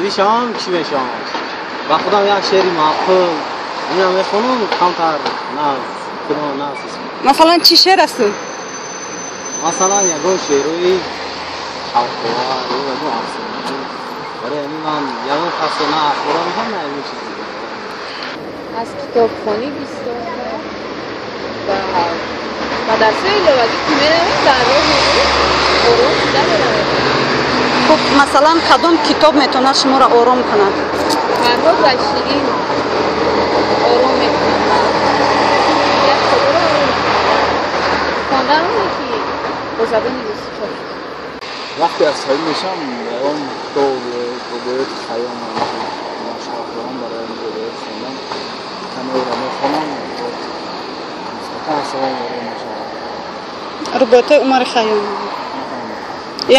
Асабӣ шавам, чӣ мешавам? Ба худам як шеъри маъқул инам мехонам, камтар наз худам наз. Масалан, чӣ шеър аст? Масалан, ягон шеърҳои шавқовар ё ягон афсона. Барои ҳамин ман ягон касро на ахбора мехоҳам, на ягон чизи дигар. Аз китобхонӣ бисёртар ва дарсҳои иловагӣ, ки меравем, дар роҳи ором шуда меравем. Хуб, масалан, кадом китоб метавонад шуморо ором кунад? Фарҳод ва Ширин ором мекунад. Як китобро ором мекунад. Хондан оне, ки бо забони русӣ чоп шуда. Вақте асабӣ мешавам, ягон китоб, рубоиёти Хайём ман шавқ дорам барои рубоиёт хондан, каме ӯро мехонам, нисбатан асабам ором мешавад. Рубоиётҳои Умари Хайём,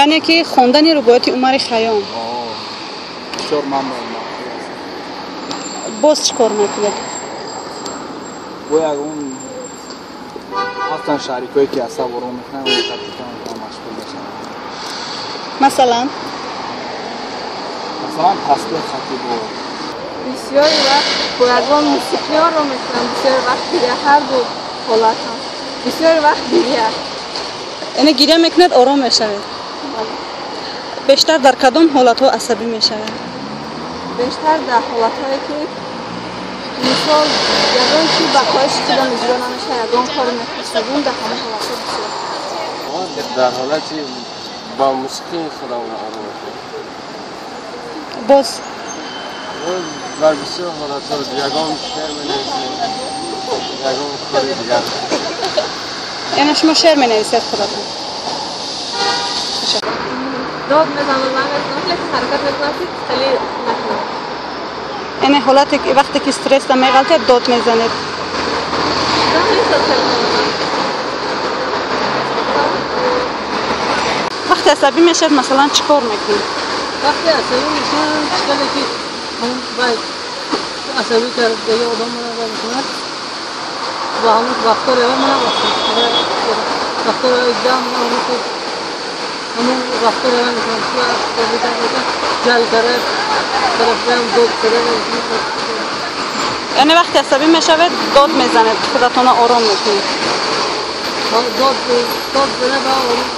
яъне ки хондани рубоиёти Умари Хайём бисёр ман маъқул аст. Боз чӣ кор мекунед? Бо ягон ҳастанд шарикҳое, ки асаб ором мекунанд, машғул мешавам. Масалан? Масалан, тасбеҳ хатибо. Бисёри вақт бо ягон мусиқӣ ором мекунам, бисёри вақт гиря, ҳар ду ҳолатам. Бисёри вақт гиря. Яъне гиря мекунед, ором мешавед? Бештар дар кадом ҳолатҳо асабӣ мешавед? Бештар дар ҳолатҳое, ки мисол ягон чиз ба хоҳиши худам иҷро намешавад, ягон коре мехостагим, дар ҳамон ҳолатҳо бисёр. Дар ҳолати ба мусиқӣ худамро ором мекунам. Боз? Дар бисёр ҳолатҳо ягон шеър менависем, ягон кори дигар. Яъне шумо шеър менависед худатон? Дод мезанам, намезанам, лекин ҳаракат мекунам, ки хеле накунам. Яъне ҳолате, вақте ки стресса меғалтед, дод мезанед? Вақте асабӣ мешавед, масалан, чӣ кор мекунед? Вақте асабӣ мешавам, чӣ кале ки асабӣ кардаги одам мана вай мекунад, ва ҳамон рафтори ава мана рафтори ава дам ҳамон рафтори ава мекунам, асабӣ карда, ҷал карда, тарафдаам дод карда. Яъне вақте асабӣ мешавед, дод мезанед, худатонро ором мекунед? Дод зада ва ором.